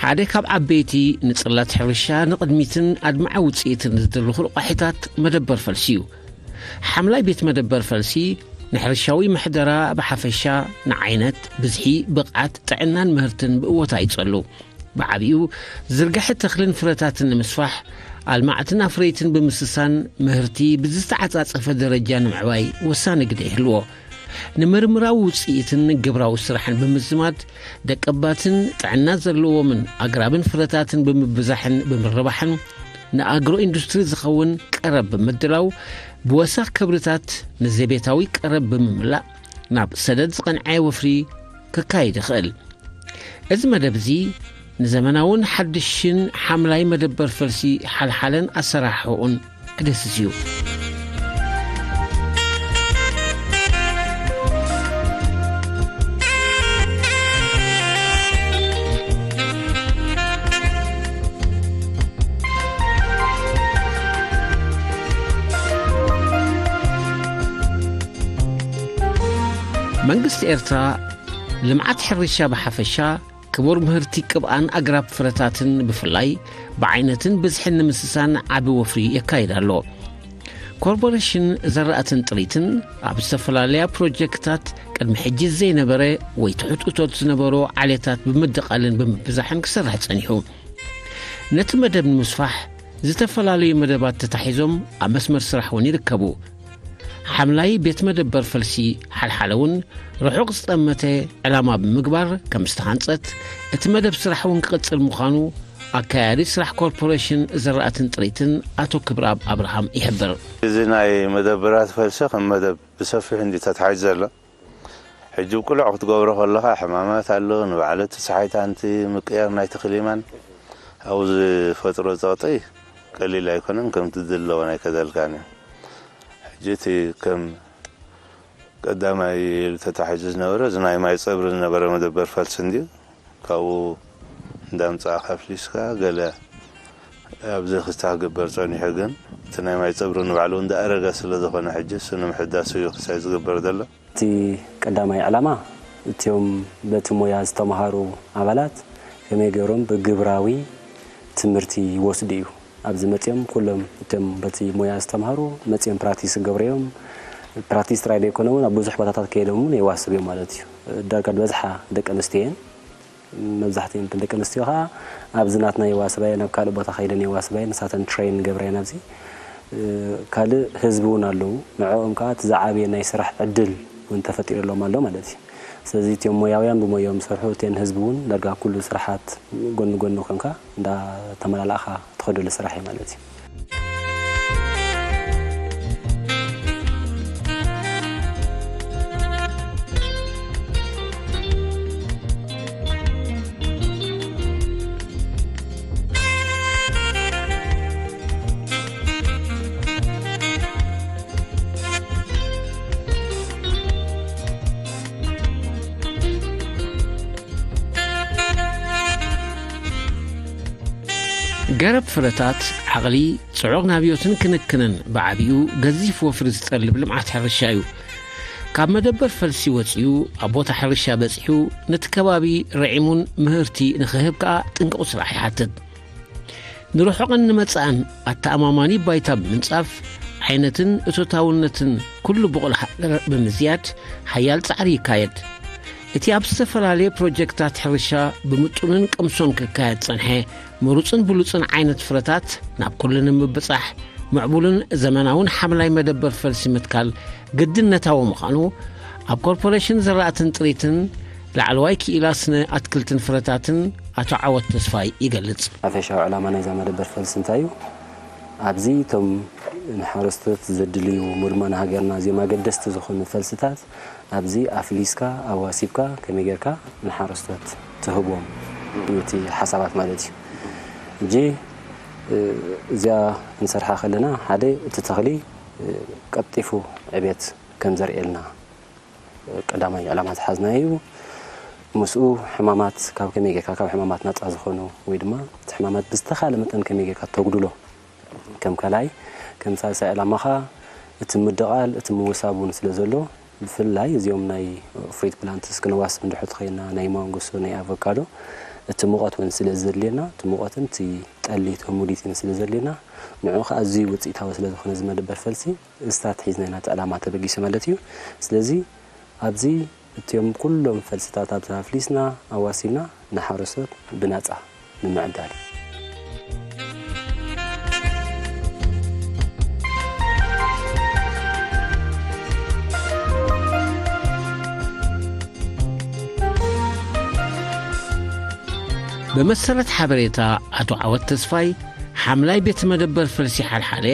ሓደ ካብ ዓበይቲ ንጽላት ሕርሻ ንቕድሚትን ኣድማዒ ውጽኢትን ዝድርኹ ረቋሒታት መደበር ፈልሲ እዩ። ሓምላይ ቤት መደበር ፈልሲ ንሕርሻዊ ምሕደራ ብሓፈሻ፣ ንዓይነት፣ ብዝሒ፣ ብቕዓት፣ ጥዕናን ምህርትን ብእወታ ይጸሉ። ብዓቢኡ ዝርግሐ ተኽልን ፍረታትን ንምስፋሕ፣ ኣልማዕትን ኣፍረይትን ብምስሳን፣ ምህርቲ ብዝተዓጻጸፈ ደረጃ ንምዕባይ ወሳኒ ግደ ይህልዎ። ንምርምራዊ ውጽኢትን ግብራዊ ስራሕን ብምዝማድ፣ ደቀባትን ጥዕና ዘለዎምን ኣግራብን ፍረታትን ብምብዛሕን ብምርባሕን፣ ንኣግሮ ኢንዱስትሪ ዝኸውን ቀረብ ብምድላው፣ ብወሳኽ ክብርታት ንዘቤታዊ ቀረብ ብምምላእ፣ ናብ ሰደድ ዝቐንዐ ወፍሪ ክካየድ ይኽእል። እዚ መደብ እዚ ንዘመናውን ሓድሽን ሓምላይ መደበር ፈልሲ ሓልሓለን ኣሰራርሓኡን ክድህስስ እዩ። መንግስቲ ኤርትራ ልምዓት ሕርሻ ብሓፈሻ፣ ክቡር ምህርቲ ቅብኣን ኣግራብ ፍረታትን ብፍላይ ብዓይነትን ብዝሕን ንምስሳን ዓቢ ወፍሪ የካይድ ኣሎ። ኮርፖሬሽን ዘራእትን ጥሪትን ኣብ ዝተፈላለያ ፕሮጀክትታት ቅድሚ ሕጂ ዘይነበረ ወይ ትሑት እቶት ዝነበሮ ዓሌታት ብምድቓልን ብምብዛሕን ክሰርሕ ጸኒሑ። ነቲ መደብ ንምስፋሕ ዝተፈላለዩ መደባት ተታሒዞም ኣብ መስመር ስራሕ እውን ይርከቡ። ሓምላይ ቤት መደበር ፈልሲ ሓልሓለ እውን ርሑቕ ዝጠመተ ዕላማ ብምግባር ከም ዝተሃንጸት፣ እቲ መደብ ስራሕ እውን ክቕጽል ምዃኑ ኣካያዲ ስራሕ ኮርፖሬሽን ዘራእትን ጥሪትን ኣቶ ክብረኣብ ኣብርሃም ይሕብር። እዚ ናይ መደበራት ፈልሲ ከም መደብ ብሰፊሑ እንዲ ተታሒዙ ዘሎ። ሕጂ ብቅሉዕ ክትገብሮ ከለኻ ሕማማት ኣሎ፣ ንባዕሉ እቲ ጸሓይ ታንቲ ምቅያር ናይቲ ክሊማን ኣብኡ ዝፈጥሮ ጸቕጢ ቀሊል ኣይኮነን፣ ከምቲ ዝድለዎ ኣይከደልካን እዩ። ሕጂ እቲ ከም ቀዳማይ ኢሉ ተታሒዙ ዝነበረ፣ እዚ ናይ ማይ ጸብሪ ዝነበረ መደበር ፈልሲ እንድዩ። ካብኡ እንዳምጻእካ ኣፍሊስካ ገለ ኣብዚ ክስታ ክግበር ጸኒሑ፣ ግን እቲ ናይ ማይ ጸብሪ ንባዕሉ እንዳኣረገ ስለ ዝኾነ፣ ሕጂ እሱ ንምሕዳሱ እዩ ክሳይ ዝግበር ዘሎ። እቲ ቀዳማይ ዕላማ፣ እቲኦም በቲ ሞያ ዝተምሃሩ ኣባላት ከመይ ገይሮም ብግብራዊ ትምህርቲ ይወስዱ እዩ። ኣብዚ መጺኦም ኩሎም እቶም በቲ ሞያ ዝተምሃሩ መጺኦም ፕራክቲስ ክገብሩ እዮም። ፕራክቲስ ጥራይ ዘይኮነ እውን ኣብ ብዙሕ ቦታታት ከይዶም እውን የዋስብ እዮም ማለት እዩ። ዳርጋ ዝበዝሓ ደቂ ኣንስትዮ እየን። መብዛሕትአን ደቂ ኣንስትዮ ኸዓ ኣብዚ ናትና የዋስባ እየን፣ ናብ ካልእ ቦታ ከይደን የዋስባ እየን። ንሳተን ትሬን ንገብራ እየን ኣብዚ። እ፣ ካልእ ህዝቢ እውን ኣለዉ። ንዕኦም ከዓ እቲ ዝዓበየ ናይ ስራሕ ዕድል እውን ተፈጢሩሎም ኣሎ ማለት እዩ። ስለዚ እቲኦም ሞያውያን ብሞያኦም ዝሰርሑ፣ እተን ህዝቢ እውን ዳርጋ ኩሉ ስራሓት ጎኒ ጎኒ ኮንካ እንዳተመላላእኻ ትኸደሉ ስራሕ እዩ ማለት እዩ። ገረብ ፍረታት ዓቕሊ፣ ጽዑቕ ናብዮትን ክንክንን ብዓቢኡ ገዚፍ ወፍሪ ዝጠልብ ልምዓት ሕርሻ እዩ። ካብ መደበር ፈልሲ ወጺኡ ኣብ ቦታ ሕርሻ በጺሑ ነቲ ከባቢ ርዒሙን ምህርቲ ንኽህብ ከኣ ጥንቁቕ ስራሕ ይሓትት። ንርሑቕን ንመጻእን ኣተኣማማኒ ባይታ ብምንጻፍ፣ ዓይነትን እቶታውነትን ኩሉ ብቑል ሃገር ብምዝያድ ሓያል ጻዕሪ ይካየድ። እቲ ኣብ ዝተፈላለየ ፕሮጀክታት ሕርሻ ብምጡንን ቅምሶን ክካየድ ጸንሐ ምሩጽን ብሉጽን ዓይነት ፍረታት ናብ ኩሉ ንምብጻሕ ምዕቡልን ዘመናውን ሓምላይ መደበር ፈልሲ ምትካል ግድነታዊ ምዃኑ ኣብ ኮርፖሬሽን ዘራእትን ጥሪትን ላዕለዋይ ክኢላ ስነ ኣትክልትን ፍረታትን ኣቶ ዓወት ተስፋይ ይገልጽ። ሓፈሻዊ ዕላማ ናይዛ መደበር ፈልሲ እንታይ እዩ? ኣብዚ እቶም ንሓረስቶት ዘድልዩ፣ እሞ ድማ ንሃገርና እዚኦም ኣገደስቲ ዝኾኑ ፈልስታት ኣብዚ ኣፍሊስካ፣ ኣዋሲብካ፣ ከመይ ጌርካ ንሓረስቶት ትህቦም እዩ እቲ ሓሳባት ማለት እዩ። ሕጂ፣ እ፣ እዚኣ ክንሰርሓ ከለና፣ ሓደ እቲ ተኽሊ፣ እ፣ ቀልጢፉ ዕቤት ከም ዘርእየልና፣ እ፣ ቀዳማይ ዕላማ ዝሓዝናዮ እዩ። ምስኡ ሕማማት ካብ ከመይ ጌርካ ካብ ሕማማት ናጻ ዝኾኑ ወይ ድማ እቲ ሕማማት ብዝተኻለ መጠን ከመይ ጌርካ ተጉድሎ ከም ካልኣይ፣ ከም ሳልሳይ ዕላማ ኸኣ እቲ ምድቓል፣ እቲ ምውሳብ እውን ስለ ዘሎ፣ ብፍላይ እዚኦም ናይ ፍሩት ፕላንትስ ክነዋስብ እንድሕር ተኸይና፣ ናይ ማንጎ፣ ናይ ኣቮካዶ፣ እቲ ሙቐት እውን ስለ ዘድልየና፣ እቲ ሙቐትን እቲ ጠሊ፣ እቲ ሁሚዲቲን ስለ ዘድልየና፣ ንዕኡ ኸኣ ኣዝዩ ውጽኢታዊ ስለ ዝኾነ እዚ መደበር ፈልሲ፣ እስታት ሒዝና ኢና እቲ ዕላማ ተበጊሱ ማለት እዩ። ስለዚ ኣብዚ እቲኦም ኩሎም ፈልስታት ኣብዚ ኣፍሊስና፣ ኣዋሲብና ንሓረስቶት ብናጻ ንምዕዳል እዩ። ብመሰረት ሓበሬታ ኣቶ ዓወት ተስፋይ፣ ሓምላይ ቤት መደበር ፈልሲ ሓልሓለ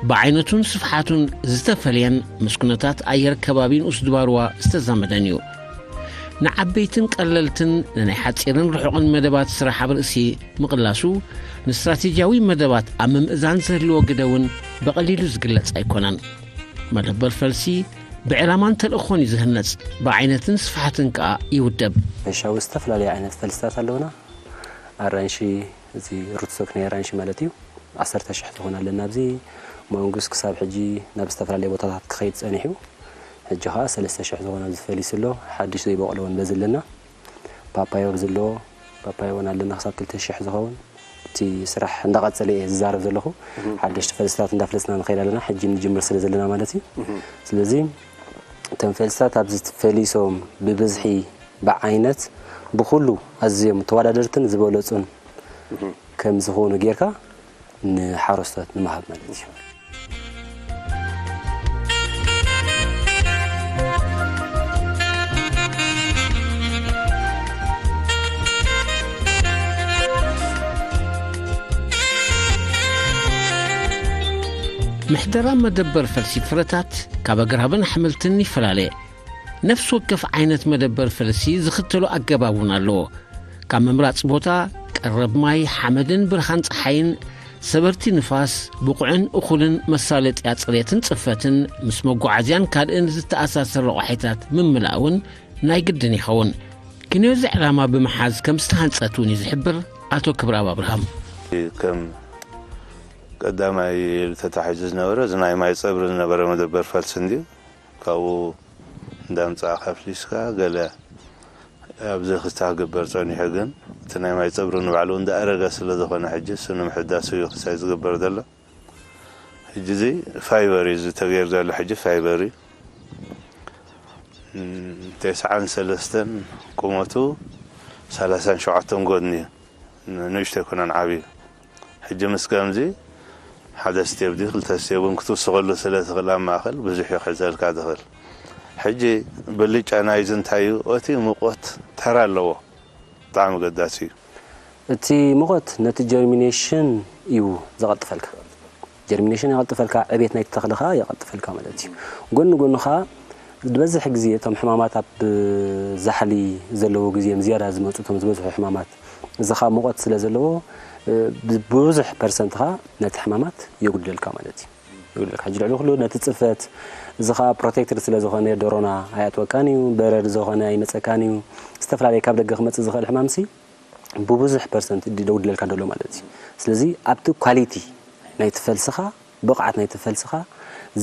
ብዓይነቱን ስፍሓቱን ዝተፈልየን ምስ ኩነታት ኣየር ከባቢ ንኡስ ድባርዋ ዝተዛመደን እዩ። ንዓበይትን ቀለልትን ንናይ ሓጺርን ርሑቕን መደባት ስራሕ ኣብ ርእሲ ምቕላሱ፣ ንስትራቴጂያዊ መደባት ኣብ ምምእዛን ዝህልዎ ግደ እውን ብቐሊሉ ዝግለጽ ኣይኮነን። መደበር ፈልሲ ብዕላማን ተልእኾን እዩ ዝህነጽ፣ ብዓይነትን ስፍሓትን ከኣ ይውደብ። ሕርሻዊ ዝተፈላለዩ ዓይነት ፈልስታት ኣለውና። ኣራንሺ፣ እዚ ሩትስቶክ ናይ ኣራንሺ ማለት እዩ። ዓሰርተ ሽሕ ዝኾነ ኣለና ኣብዚ። ማንጉስ ክሳብ ሕጂ ናብ ዝተፈላለየ ቦታታት ክኸይድ ጸኒሑ። ሕጂ ኸኣ ሰለስተ ሽሕ ዝኾነ ኣብዚ ፈሊሱ ኣሎ። ሓድሽ ዘይበቖለ እውን በዚ ኣለና። ፓፓዮ ኣብዚ ኣሎ። ፓፓዮ እውን ኣለና ክሳብ ክልተ ሽሕ ዝኸውን። እቲ ስራሕ እንዳቐጸለ እየ ዝዛረብ ዘለኹ። ሓደሽቲ ፈልስታት እንዳፍለስና ንኸይድ ኣለና። ሕጂ ንጅምር ስለ ዘለና ማለት እዩ። ስለዚ እተን ፈልስታት ኣብዚ ፈሊሶም ብብዝሒ፣ ብዓይነት፣ ብኹሉ ኣዝዮም ተወዳደርትን ዝበለጹን ከም ዝኾኑ ጌርካ ንሓረስቶት ንምሃብ ማለት እዩ። ምሕደራ መደበር ፈልሲ ፍረታት ካብ ኣግራብን ኣሕምልትን ይፈላለ። ነፍሲ ወከፍ ዓይነት መደበር ፈልሲ ዝኽተሎ ኣገባብ እውን ኣለዎ። ካብ ምምራጽ ቦታ፣ ቀረብ ማይ፣ ሓመድን ብርሃን ጸሓይን፣ ሰበርቲ ንፋስ፣ ብቑዕን እኹልን መሳለጥያ ጽሬትን ጽፈትን፣ ምስ መጓዓዝያን ካልእን ዝተኣሳሰር ረቋሒታት ምምላእ እውን ናይ ግድን ይኸውን። ክንዮዚ ዕላማ ብምሓዝ ከም ዝተሃንጸት እውን እዩ ዝሕብር ኣቶ ክብረኣብ ኣብርሃም። ከም ቀዳማይ ኢሉ ተታሒዙ ዝነበረ፣ እዚ ናይ ማይ ጸብሪ ዝነበረ መደበር ፈልሲ እንድዩ። ካብኡ እንዳምጻእካ ኣፍሊስካ ገለ ኣብዚ ክስታ ክግበር ጸኒሑ፣ ግን እቲ ናይ ማይ ጸብሪ ንባዕሉ እንዳኣረገ ስለ ዝኾነ፣ ሕጂ እሱ ንምሕዳስ እዩ ክሳይ ዝግበር ዘሎ። ሕጂ እዚ ፋይበር እዩ እዚ ተገይሩ ዘሎ፣ ሕጂ ፋይበር እዩ። እም፣ ተስዓን ሰለስተን ቁመቱ፣ ሰላሳን ሸውዓተን ጎድኒ እዩ። ን-፣ ንእሽቶ ኣይኮነን፣ ዓብዪ እዩ። ሕጂ ምስ ከምዚ ሓደ ስቴፕ ድዩ ክልተ ስቴፕ እውን ክትውስኸሉ ስለ ትኽእል፣ ኣብ ማእኸል ብዙሕ እዩ ክሕዘልካ ትኽእል። ሕጂ ብልጫ ናይዚ እንታይ እዩ? እቲ ሙቐት ተራ ኣለዎ፣ ብጣዕሚ ኣገዳሲ እዩ። እቲ ሙቐት ነቲ ጀርሚኔሽን እዩ ዘቐልጥፈልካ። ጀርሚኔሽን የቐልጥፈልካ፣ ዕቤት ናይቲ ተኽሊ ኸኣ የቐልጥፈልካ ማለት እዩ። ጎኒ ጎኒ ኸኣ ዝበዝሕ ግዜ እቶም ሕማማት ኣብ ዛሕሊ ዘለዎ ግዜ እዮም ዝያዳ ዝመፁ፣ እቶም ዝበዝሑ ሕማማት። እዚ ኸኣ ሙቐት ስለ ዘለዎ፣ እ፣ ብብዙሕ ፐርሰንት ኸኣ ነቲ ሕማማት የጉድለልካ ማለት እዩ። የጉድለልካ። ሕጂ ልዕሊ ኩሉ ነቲ ፅፈት፣ እዚ ኸኣ ፕሮቴክትድ ስለ ዝኾነ ዶሮና ኣይኣትወካን እዩ፣ በረድ ዝኾነ ኣይመፀካን እዩ። ዝተፈላለየ ካብ ደገ ክመፅእ ዝኽእል ሕማምሲ ብብዙሕ ፐርሰንት ዲ-፣ ደጉድለልካ ደሎ ማለት እዩ። ስለዚ ኣብቲ ኳሊቲ ናይቲ ፈልስኻ፣ ብቕዓት ናይቲ ፈልስኻ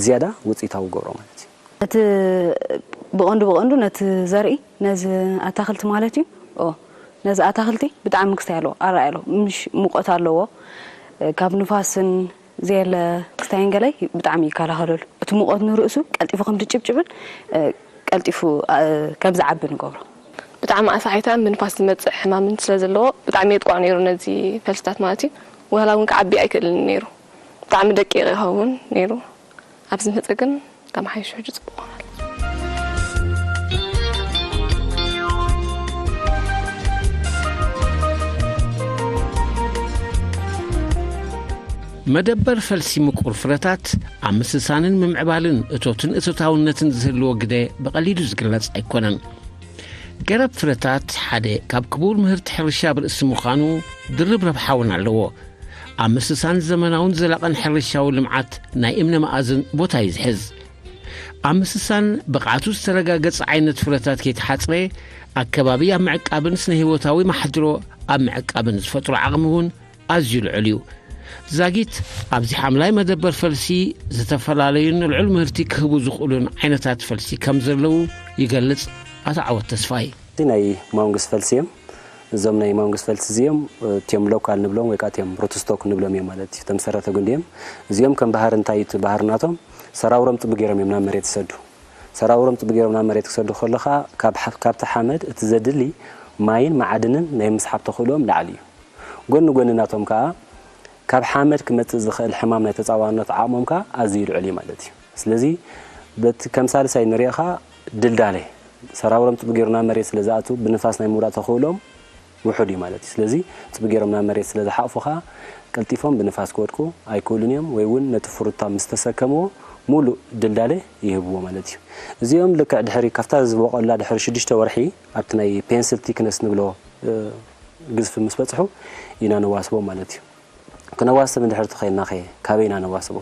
ዝያዳ ውፅኢታዊ ገብሮ ማለት እዩ። እቲ ብቐንዱ ብቐንዱ ነቲ ዘርኢ፣ ነዚ ኣታኽልቲ ማለት እዩ። ኦ፣ ነዚ ኣታኽልቲ ብጣዕሚ ክስታይ ኣለዎ፣ ኣረኣይ ኣለዎ። ምሽ ሙቐት ኣለዎ። ካብ ንፋስን ዘየለ ክስታይን ገለይ ብጣዕሚ ይከላኸለሉ። እቲ ሙቐት ንርእሱ ቀልጢፉ ከም ዝጭብጭብን፣ እ፣ ቀልጢፉ፣ እ፣ ከም ዝዓቢ ንገብሮ። ብጣዕሚ ኣሳሒታን ብንፋስ ዝመጽእ ሕማምን ስለ ዘለዎ ብጣዕሚ የጥቅዖ ነይሩ ነዚ ፈልስታት ማለት እዩ። ዋላ እውን ክዓቢ ኣይክእልን ነይሩ። ብጣዕሚ ደቂቕ ይኸውን ነይሩ። ኣብዚ ምህፀ ግን ተመሓይሹ ሕጂ ፅቡቕ ኾነ ኣሎ። መደበር ፈልሲ ምቁር ፍረታት ኣብ ምስሳንን ምምዕባልን እቶትን እቶታውነትን ዝህልዎ ግደ ብቐሊሉ ዝግለጽ ኣይኮነን። ገረብ ፍረታት ሓደ ካብ ክቡር ምህርቲ ሕርሻ ብርእሲ ምዃኑ ድርብ ረብሓ እውን ኣለዎ። ኣብ ምስሳን ዘመናውን ዘላቕን ሕርሻዊ ልምዓት ናይ እምነ መኣዝን ቦታ እዩ ዝሕዝ። ኣብ ምስሳን ብቕዓቱ ዝተረጋገጸ ዓይነት ፍረታት ከይተሓጽረ ኣከባቢ ኣብ ምዕቃብን ስነ ህይወታዊ ማሕድሮ ኣብ ምዕቃብን ዝፈጥሮ ዓቕሚ እውን ኣዝዩ ልዑል እዩ። ዛጊት ኣብዚ ሓምላይ መደበር ፈልሲ ዝተፈላለዩን ልዑል ምህርቲ ክህቡ ዝኽእሉን ዓይነታት ፈልሲ ከም ዘለዉ ይገልጽ ኣቶ ዓወት ተስፋይ። እቲ ናይ ማንጉስ ፈልሲ እዮም። እዞም ናይ ማንጉስ ፈልሲ እዚኦም እቲኦም ሎካል ንብሎም ወይ ከዓ እቲኦም ሩትስቶክ ንብሎም እዮም ማለት እዩ። ተመሰረተ ጉንዲ እዮም። እዚኦም ከም ባህር እንታይ እቲ ባህር ናቶም ሰራውሮም ጥቡ ገይሮም እዮም ናብ መሬት ዝሰዱ። ሰራውሮም ጥቡ ገይሮም ናብ መሬት ክሰዱ ከለኻ ካብ ሓ- ካብቲ ሓመድ እቲ ዘድሊ ማይን መዓድንን ናይ ምስሓብ ተኽእልኦም ላዕሊ እዩ። ጎኒ ጎኒ ናቶም ከዓ ካብ ሓመድ ክመፅእ ዝኽእል ሕማም ናይ ተፃዋርነት ዓቕሞም ከዓ ኣዝዩ ልዑል እዩ ማለት እዩ። ስለዚ በቲ ከም ሳልሳይ ንሪኦ ከዓ ድልዳለ ሰራውሮም ጥቡ ገይሩ ናብ መሬት ስለ ዝኣቱ ብንፋስ ናይ ምውዳእ ተኽእሎም ውሑድ እዩ ማለት እዩ። ስለዚ ጥቡ ገይሮም ናብ መሬት ስለ ዝሓቕፉ ከዓ ቀልጢፎም ብንፋስ ክወድቁ ኣይክእሉን እዮም ወይ እውን ነቲ ፍሩታ ምስ ተሰከምዎ ሙሉእ ድልዳለ ይህብዎ ማለት እዩ። እዚኦም ልክዕ ድሕሪ ካብታ ዝበቆላ ድሕሪ ሽዱሽተ ወርሒ ኣብቲ ናይ ፔንስል ቲክነስ ንብሎ ግዝፊ ምስ በፅሑ ኢና ነዋስቦ ማለት እዩ። ክነዋስብ እንድሕር ተኸይልና ኸ ካበይ ኢና ነዋስቦ?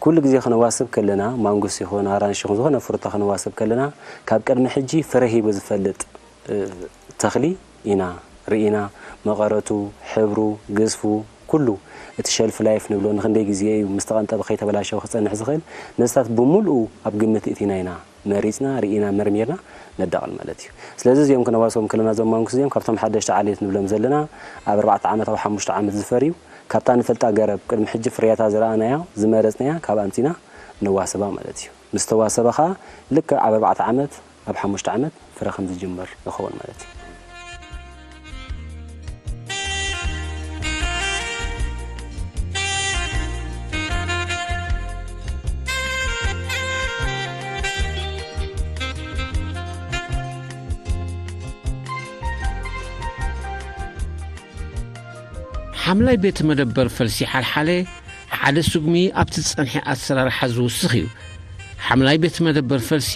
ኩሉ ግዜ ክነዋስብ ከለና ማንጉስ ይኹን ኣራንሽ ይኹን ዝኾነ ፍሩታ ክነዋስብ ከለና ካብ ቅድሚ ሕጂ ፍረ ሂቡ ዝፈልጥ ተኽሊ ኢና ርኢና መቐረቱ፣ ሕብሩ፣ ግዝፉ፣ ኩሉ እቲ ሸልፍ ላይፍ ንብሎ ንክንደይ ግዜ እዩ ምስ ተቐንጠበ ከይተበላሸወ ክፀንሕ ዝኽእል ነዚታት ብምልኡ ኣብ ግምት እቲና ኢና መሪፅና ርኢና መርሚርና ነዳቕል ማለት እዩ። ስለዚ እዚኦም ክነዋስቦም ከለና እዞም ማንጉስ እዚኦም ካብቶም ሓደሽቲ ዓሌት ንብሎም ዘለና ኣብ ኣርባዕተ ዓመት ኣብ ሓሙሽተ ዓመት ዝፈርዩ ካብታ ንፈልጣ ገረብ ቅድሚ ሕጂ ፍርያታ ዝረኣናያ ዝመረፅናያ ካብ ኣምፂና ነዋስባ ማለት እዩ። ምስ ተዋሰበ ከዓ ልክዕ ኣብ ኣርባዕተ ዓመት ኣብ ሓሙሽተ ዓመት ፍረ ከም ዝጅምር ይኸውን ማለት እዩ። ሓምላይ ቤተ መደበር ፈልሲ ሓልሓለ ሓደ ስጉሚ ኣብቲ ዝጸንሐ ኣሰራርሓ ዝውስኽ እዩ። ሓምላይ ቤተ መደበር ፈልሲ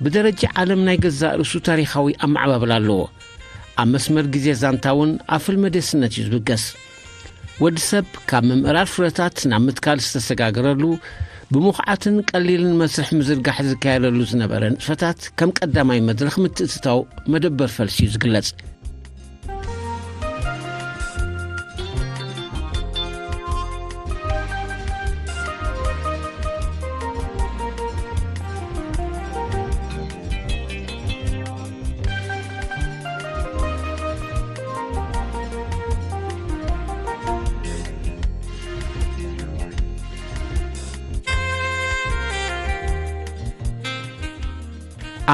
ብደረጃ ዓለም ናይ ገዛእ ርእሱ ታሪኻዊ ኣመዓባብላ ኣለዎ። ኣብ መስመር ግዜ ዛንታ እውን ኣብ ፍልመደስነት እዩ ዝብገስ። ወዲ ሰብ ካብ ምምእራር ፍረታት ናብ ምትካል ዝተሰጋገረሉ፣ ብምኹዓትን ቀሊልን መስርሕ ምዝርጋሕ ዝካየደሉ ዝነበረ ንጥፈታት ከም ቀዳማይ መድረኽ ምትእትታው መደበር ፈልሲ እዩ ዝግለጽ።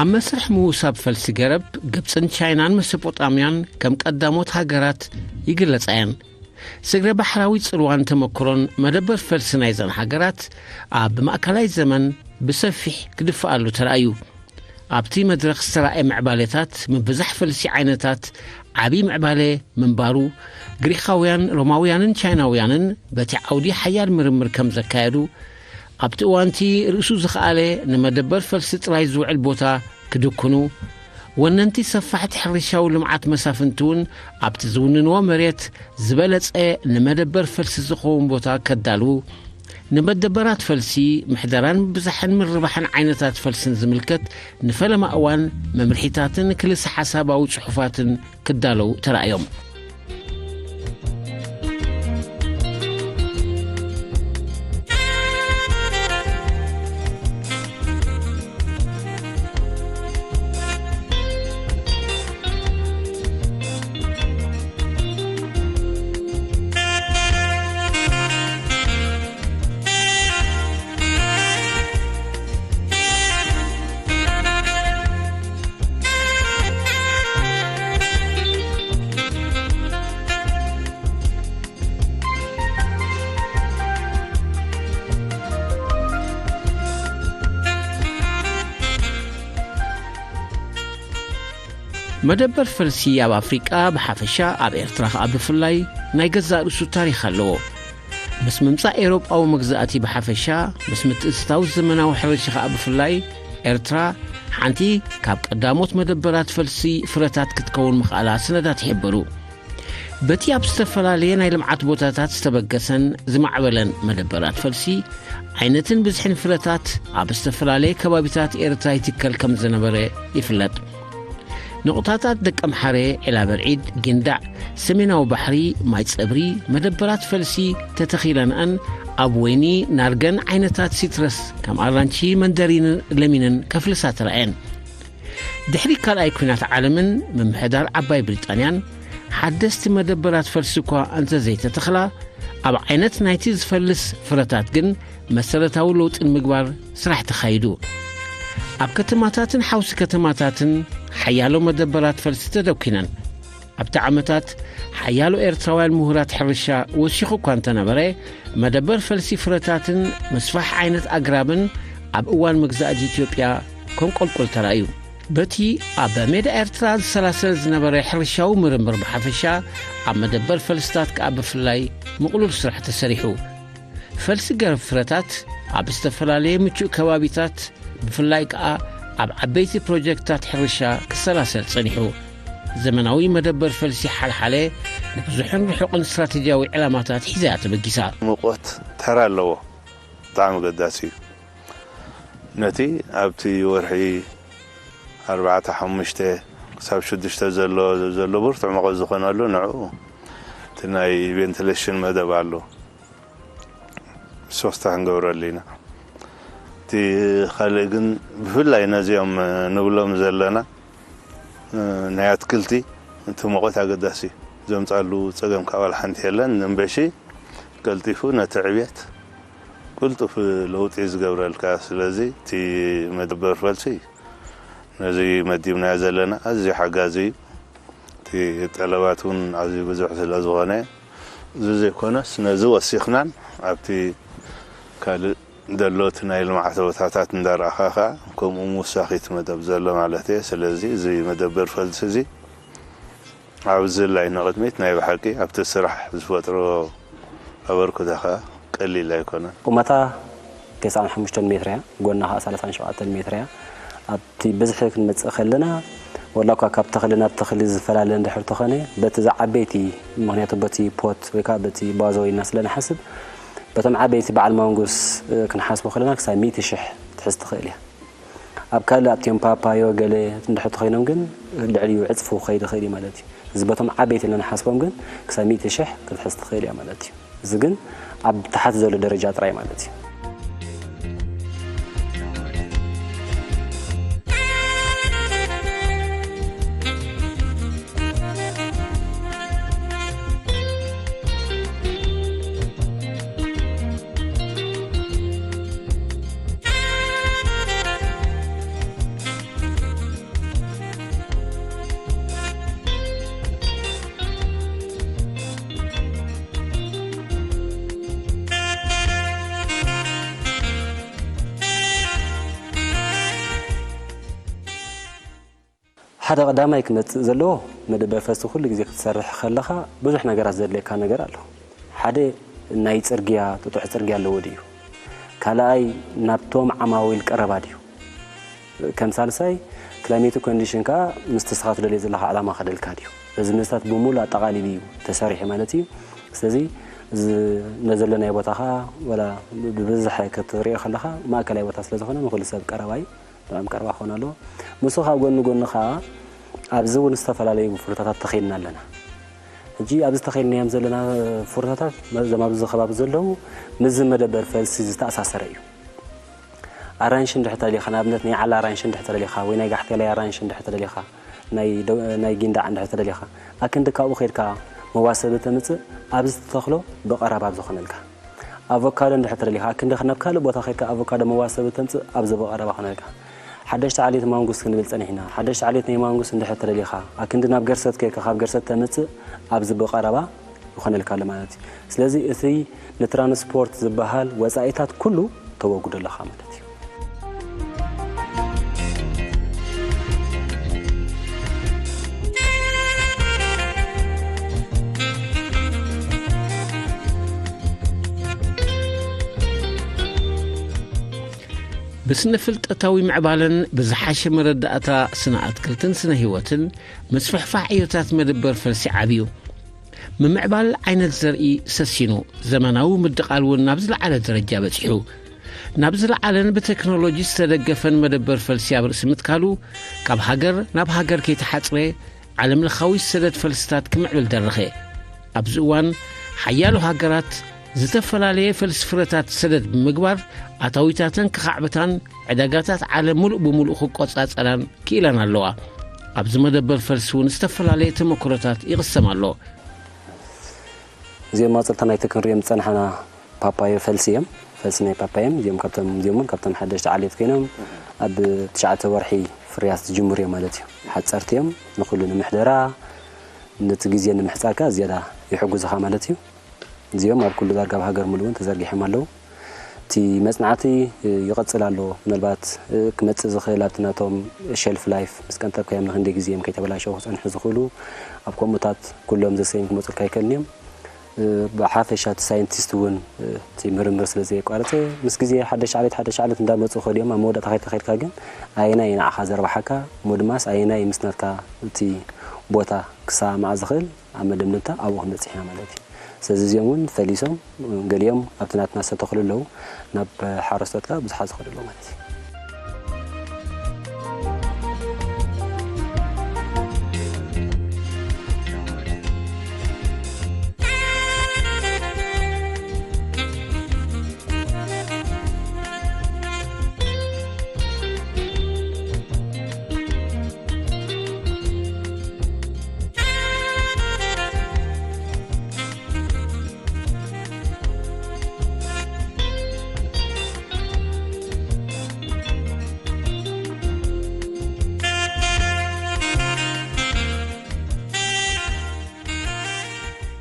ኣብ መስርሕ ምውሳብ ፈልሲ ገረብ፣ ግብጽን ቻይናን መሶጶጣምያን ከም ቀዳሞት ሃገራት ይግለጻ እየን። ስግረ ባሕራዊ ጽልዋን ተመክሮን መደበር ፈልሲ ናይዘን ሃገራት ኣብ ማእከላይ ዘመን ብሰፊሕ ክድፍኣሉ ተራእዩ። ኣብቲ መድረኽ ዝተራእየ ምዕባሌታት ምብዛሕ ፈልሲ ዓይነታት ዓቢ ምዕባሌ ምንባሩ፣ ግሪኻውያን፣ ሮማውያንን ቻይናውያንን በቲ ዓውዲ ሓያል ምርምር ከም ዘካየዱ፣ ኣብቲ እዋንቲ ርእሱ ዝኸኣለ ንመደበር ፈልሲ ጥራይ ዝውዕል ቦታ ክድኩኑ፣ ወነንቲ ሰፋሕቲ ሕርሻዊ ልምዓት መሳፍንቲ እውን ኣብቲ ዝውንንዎ መሬት ዝበለጸ ንመደበር ፈልሲ ዝኸውን ቦታ ከዳልዉ፣ ንመደበራት ፈልሲ፣ ምሕደራን ምብዛሕን ምርባሕን ዓይነታት ፈልስን ዝምልከት ንፈለማ እዋን መምርሒታትን ክልሰ ሓሳባዊ ጽሑፋትን ክዳለዉ ተራእዮም። መደበር ፈልሲ ኣብ ኣፍሪቃ ብሓፈሻ፣ ኣብ ኤርትራ ከኣ ብፍላይ ናይ ገዛእ ርእሱ ታሪኽ ኣለዎ። ምስ ምምጻእ ኤውሮጳዊ መግዛእቲ ብሓፈሻ፣ ምስ ምትእትታውስ ዘመናዊ ሕርሻ ከኣ ብፍላይ፣ ኤርትራ ሓንቲ ካብ ቀዳሞት መደበራት ፈልሲ ፍረታት ክትከውን ምኽኣላ ሰነዳት ይሕብሩ። በቲ ኣብ ዝተፈላለየ ናይ ልምዓት ቦታታት ዝተበገሰን ዝማዕበለን መደበራት ፈልሲ፣ ዓይነትን ብዝሕን ፍረታት ኣብ ዝተፈላለየ ከባቢታት ኤርትራ ይትከል ከም ዝነበረ ይፍለጥ። ንቑጣታት ደቀምሓረ፣ ዒላበርዒድ፣ ጊንዳዕ፣ ሰሜናዊ ባሕሪ፣ ማይ ጸብሪ፣ መደበራት ፈልሲ ተተኺለንኣን ኣብ ወይኒ፣ ናርገን ዓይነታት ሲትረስ ከም ኣራንቺ፣ መንደሪንን ለሚንን ከፍልሳ ተራእየን። ድሕሪ ካልኣይ ኲናት ዓለምን ምምሕዳር ዓባይ ብሪጣንያን፣ ሓደስቲ መደበራት ፈልሲ እኳ እንተዘይተተኽላ፣ ኣብ ዓይነት ናይቲ ዝፈልስ ፍረታት ግን መሰረታዊ ለውጢ ንምግባር ስራሕ ተኻይዱ። ኣብ ከተማታትን ሓውሲ ከተማታትን ሓያሎ መደበራት ፈልሲ ተደኲነን። ኣብቲ ዓመታት ሓያሎ ኤርትራውያን ምሁራት ሕርሻ ወሲኹ እኳ እንተነበረ፣ መደበር ፈልሲ ፍረታትን ምስፋሕ ዓይነት ኣግራብን ኣብ እዋን መግዛእቲ ኢትዮጵያ ከንቆልቁል ተራእዩ። በቲ ኣብ ሜዳ ኤርትራ ዝሰላሰል ዝነበረ ሕርሻዊ ምርምር ብሓፈሻ፣ ኣብ መደበር ፈልስታት ከኣ ብፍላይ ምቕሉል ስራሕ ተሰሪሑ። ፈልሲ ገረብ ፍረታት ኣብ ዝተፈላለየ ምቹእ ከባቢታት፣ ብፍላይ ከኣ ኣብ ዓበይቲ ፕሮጀክትታት ሕርሻ ክሰላሰል ጸኒሑ። ዘመናዊ መደበር ፈልሲ ሓልሓለ ንብዙሕን ርሑቕን ስትራተጂያዊ ዕላማታት ሒዛ እያ ተበጊሳ። ሙቐት ተራ ኣለዎ፣ ብጣዕሚ ኣገዳሲ እዩ። ነቲ ኣብቲ ወርሒ ኣርባዕተ፣ ሓሙሽተ ክሳብ ሽዱሽተ ዘሎ፣ ዘሎ ብርቱዕ ሙቐት ዝኾነሉ፣ ንዕኡ እቲ ናይ ቬንቲሌሽን መደብ ኣሎ። ሶስታ ክንገብረሉ ኢና። እቲ ካልእ ግን ብፍላይ ነዚኦም ንብሎም ዘለና ናይ ኣትክልቲ እቲ ሙቐት ኣገዳሲ እዩ። ዘምጻሉ ጸገም ካብ ሓንቲ የለን። ንእምበሺ ቀልጢፉ ነቲ ዕብየት ቅልጡፍ ለውጢ ዝገብረልካ። ስለዚ እቲ መደበር ፈልሲ ነዚ መዲብናዮ ዘለና ኣዝዩ ሓጋዚ እዩ። እቲ ጠለባት እውን ኣዝዩ ብዙሕ ስለ ዝኾነ፣ እዚ ዘይኮነስ ነዚ ወሲኽናን ኣብቲ ካልእ ዘሎ እቲ ናይ ልምዓት ቦታታት እንዳረኣኻ ኸኣ ከምኡ ምውሳኺ እቲ መደብ ዘሎ ማለት እየ። ስለዚ እዚ መደበር ፈልሲ እዚ ኣብ ዝላይ ንቕድሚት ናይ ብሓቂ ኣብቲ ስራሕ ዝፈጥሮ ኣበርክቶ ኸኣ ቀሊል ኣይኮነን። ቁመታ ተስዓን ሓሙሽተን ሜትር እያ፣ ጎና ኸኣ ሰላሳን ሸውዓተን ሜትር እያ። ኣብቲ ብዝሒ ክንመጽእ ከለና፣ ወላ እኳ ካብ ተኽሊ ናብ ተኽሊ ዝፈላለ እንድሕር ተኾነ፣ በቲ ዝዓበይቲ፣ ምኽንያቱ በቲ ፖት ወይ ከዓ በቲ ባዞ ኢልና ስለ ንሓስብ፣ በቶም ዓበይቲ በዓል ማንጎስ፣ እ፣ ክንሓስቦ ከለና ክሳብ ሚእቲ ሽሕ ክትሕዝ ትኽእል እያ። ኣብ ካልእ ኣብቲኦም ፓፓዮ ገለ እንድሕር ተኾይኖም ግን ልዕሊኡ ዕጽፉ ክኸይድ ይኽእል እዩ ማለት እዩ። እዚ በቶም ዓበይቲ ኢልና ንሓስቦም ግን ክሳብ ሚእቲ ሽሕ ክትሕዝ ትኽእል እያ ማለት እዩ። እዚ ግን ኣብ ታሕቲ ዘሎ ደረጃ ጥራይ ማለት እዩ። ሓደ ቀዳማይ ክመጽእ ዘለዎ፣ መደበር ፈልሲ ኩሉ ግዜ ክትሰርሕ ከለኻ ብዙሕ ነገራት ዘድልየካ ነገር ኣሎ። ሓደ ናይ ጽርግያ፣ ጥጡሕ ጽርግያ ኣለዎ ድዩ? ካልኣይ ናብቶም ዓማዊል ቀረባ ድዩ? ከም ሳልሳይ ክላይሜት ኮንዲሽን ከኣ ምስቲ ንስኻ ትደልዮ ዘለኻ ዕላማ ከደልካ ድዩ? በዚ ምስታት ብምሉእ ኣጠቓሊሉ እዩ ተሰሪሑ ማለት እዩ። ስለዚ እዚ ነዘለናዮ ቦታ ከኣ ወላ ብብዝሒ ክትሪኦ ከለኻ ማእከላይ ቦታ ስለ ዝኾነ ንኹሉ ሰብ ቀረባ እዩ። ብጣዕሚ ቀረባ ክኾን ኣለዎ። ምስኡ ካብ ጎኒ ጎኒ ከኣ ኣብዚ እውን ዝተፈላለዩ ፍሩታታት ተኺልና ኣለና። ሕጂ ኣብዚ ተኺልናዮም ዘለና ፍሩታታት እዞም ኣብዚ ከባቢ ዘለዉ ምስዚ መደበር ፈልሲ ዝተኣሳሰረ እዩ። ኣራንሺ እንድሕር ተደሊኻ፣ ንኣብነት ናይ ዓላ ኣራንሺ እንድሕር ተደሊኻ ወይ ናይ ጋሕቴላይ ኣራንሺ እንድሕር ተደሊኻ፣ ናይ ደ-፣ ናይ ጊንዳዕ እንድሕር ተደሊኻ፣ ኣክንዲ ካብኡ ከይድካ መዋሰቢ ተምጽእ ኣብዚ ትተኽሎ ብቐረባ ኣብ ዝኾነልካ። ኣቮካዶ እንድሕር ተደሊኻ፣ ኣክንዲ ናብ ካልእ ቦታ ከይድካ ኣቮካዶ መዋሰቢ ተምጽእ ኣብዚ ብቐረባ ኮነልካ። ሓደሽቲ ዓሌት ማንጉስ ክንብል ጸኒሕና። ሓደሽቲ ዓሌት ናይ ማንጉስ እንድሕር ተደሊኻ፣ ኣክንዲ ናብ ገርሰት ከይድካ ካብ ገርሰት ተምጽእ ኣብዚ ብቐረባ ይኾነልካ ኣሎ ማለት እዩ። ስለዚ እቲ ንትራንስፖርት ዝበሃል ወጻኢታት ኩሉ ተወግዶ ኣለኻ ማለት እዩ። ብስነ ፍልጠታዊ ምዕባለን ብዝሓሸ መረዳእታ ስነ ኣትክልትን ስነ ህይወትን ምስፍሕፋሕ ዕዮታት መደበር ፈልሲ ዓብዩ። ምምዕባል ዓይነት ዘርኢ ሰሲኑ፣ ዘመናዊ ምድቓል እውን ናብ ዝለዓለ ደረጃ በጺሑ። ናብ ዝለዓለን ብቴክኖሎጂ ዝተደገፈን መደበር ፈልሲ ኣብ ርእሲ ምትካሉ፣ ካብ ሃገር ናብ ሃገር ከይተሓጽረ ዓለም ለኻዊ ሰደድ ፈልስታት ክምዕብል ደረኸ። ኣብዚ እዋን ሓያሎ ሃገራት ዝተፈላለየ ፈልሲ ፍረታት ሰደድ ብምግባር ኣታዊታተን ክኻዕብታን ዕዳጋታት ዓለም ምሉእ ብምሉእ ክቆጻጸራን ክኢላን ኣለዋ። ኣብዚ መደበር ፈልሲ እውን ዝተፈላለየ ተመክሮታት ይቕሰም ኣሎ። እዚኦም መቐጸልታ ናይቲ ክንሪኦም ዝጸናሕና ፓፓዮ ፈልሲ እዮም። ፈልሲ ናይ ፓፓዮ እዮም። እዚኦም ካብቶም እዚኦም እውን ካብቶም ሓደሽቲ ዓሌት ኮይኖም ኣብ ትሽዓተ ወርሒ ፍርያት ዝጅምሩ እዮም ማለት እዩ። ሓጸርቲ እዮም። ንኹሉ ንምሕደራ ነቲ ግዜ ንምሕጻርካ ዝያዳ ይሕጉዝኻ ማለት እዩ። እዚኦም ኣብ ኩሉ ዳርጋ ኣብ ሃገር ሙሉእ እውን ተዘርጊሖም ኣለዉ። እቲ መጽናዕቲ ይቕጽል ኣሎ። ምናልባት ክመጽእ ዝኽእል ኣብቲ ናቶም ሸልፍ ላይፍ ምስ ቀንጠብካዮም ንክንደይ ግዜ እዮም ከይተበላሸው ክጸንሑ ዝኽእሉ ኣብ ከምኡታት ኩሎም ዘሰይም ክመጹልካ ኣይከልን እዮም። ብሓፈሻ እቲ ሳይንቲስት እውን እቲ ምርምር ስለ ዘየቋረጸ ምስ ግዜ ሓደሽ ዓሌት ሓደሽ ዓሌት እንዳመጹ ከድዮም ኣብ መወዳእታ ከድካ ከድካ ግን ኣየናይ ንዓኻ ዘርባሓካ እሞ ድማስ ኣየናይ ምስ ናትካ እቲ ቦታ ክሰማማዕ ዝኽእል ኣብ መደምደምታ ኣብኡ ክንበጽሕ ኢና ማለት እዩ። ስለዚ እዚኦም እውን ፈሊሶም ገሊኦም ኣብቲ ናትና ዝተተኽሉ ኣለዉ ናብ ሓረስቶት ከኣ ብዙሓት ዝኸዱ ኣለዉ ማለት እዩ።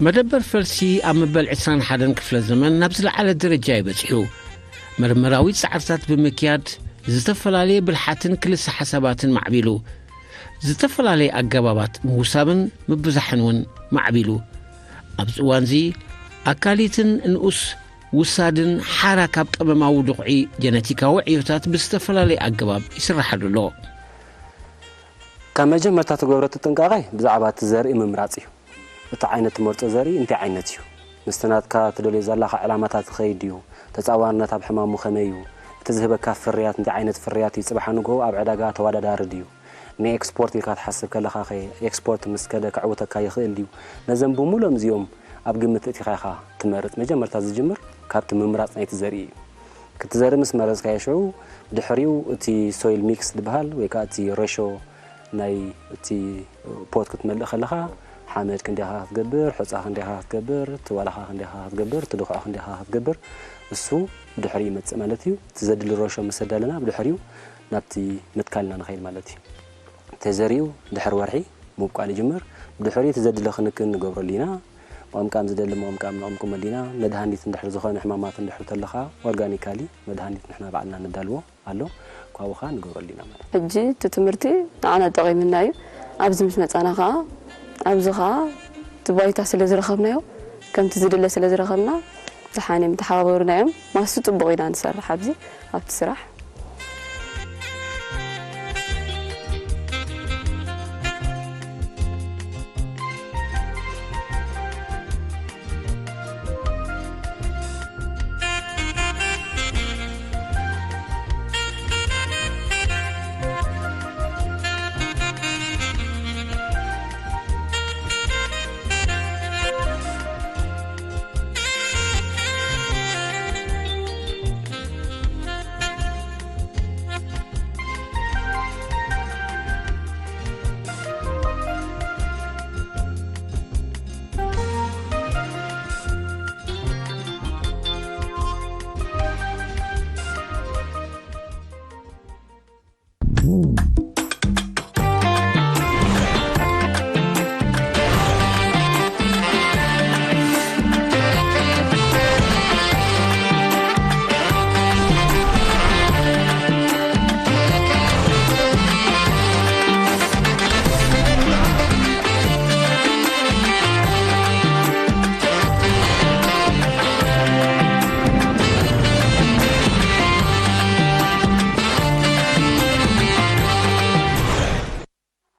መደበር ፈልሲ ኣብ መበል ዕስራን ሓደን ክፍለ ዘመን ናብ ዝለዓለ ደረጃ እዩ በጺሑ። ምርምራዊ ጻዕርታት ብምክያድ ዝተፈላለየ ብልሓትን ክልሰ ሓሳባትን ማዕቢሉ። ዝተፈላለየ ኣገባባት ምውሳብን ምብዛሕን እውን ማዕቢሉ። ኣብዚ እዋንዚ ኣካሊትን ንኡስ ውሳድን ሓራ ካብ ቀመማዊ ድኹዒ ጀነቲካዊ ዕዮታት ብዝተፈላለየ ኣገባብ ይስራሓሉ ኣሎ። ካብ መጀመርታ ትገብሮ እቲ ጥንቃቐ ብዛዕባ እቲ ዘርኢ ምምራፅ እዩ። እቲ ዓይነት ትመርፆ ዘርኢ እንታይ ዓይነት እዩ? ምስቲ ናትካ ትደልዮ ዘለኻ ዕላማታት ዝኸይድ ድዩ? ተፃዋርነት ኣብ ሕማሙ ከመይ እዩ? እቲ ዝህበካ ፍርያት እንታይ ዓይነት ፍርያት እዩ? ፅባሕ ንግሆ ኣብ ዕዳጋ ተወዳዳሪ ድዩ? ንኤክስፖርት ኢልካ ትሓስብ ከለኻ ኸ ኤክስፖርት ምስ ከደ ከዕውተካ ይኽእል ድዩ? ነዘን ብምሉኦም እዚኦም ኣብ ግምት እቲኻ ኢኻ ትመርፅ። መጀመርታ ዝጅምር ካብቲ ምምራፅ ናይቲ ዘርኢ እዩ። ክቲ ዘርኢ ምስ መረፅካዮ ሽዑ ድሕሪኡ እቲ ሶይል ሚክስ ዝበሃል ወይ ከዓ እቲ ሬሾ ናይ እቲ ፖት ክትመልእ ከለኻ ሓመድ ክንደኻ ክትገብር፣ ሑፃ ክንደኻ ክትገብር፣ እቲ ዋላኻ ክንደኻ ክትገብር፣ እቲ ድኹዒ ክንደኻ ክትገብር እሱ ብድሕሪኡ ይመፅእ ማለት እዩ። እቲ ዘድሊ ሬሾ ምስ ኣዳለና ብድሕሪኡ ናብቲ ምትካልና ንኸይድ ማለት እዩ። ተዘሪኡ ድሕሪ ወርሒ ምብቋል ይጅምር። ብድሕሪኡ እቲ ዘድሊ ክንክን ንገብረሉ ኢና። ምቕምቃም ዝደሊ ምቕምቃም ንቕምቅመሉ ኢና። መድሃኒት እንድሕር ዝኾነ ሕማማት እንድሕር ተለኻ ኦርጋኒካሊ መድሃኒት ንሕና ባዕልና ነዳልዎ ኣሎ። ካብኡ ኸዓ ንገብረሉ ኢና ማለት እዩ። ሕጂ እቲ ትምህርቲ ንዓና ጠቒምና እዩ። ኣብዚ ምስ መጻና ኸዓ ኣብዚ ኸዓ እቲ ባይታ ስለ ዝረኸብናዮ ከምቲ ዝድለ ስለ ዝረኸብና ደሓን እዮም ተሓባበሩና እዮም። ማሱ ጽቡቕ ኢና ንሰርሕ ኣብዚ ኣብቲ ስራሕ።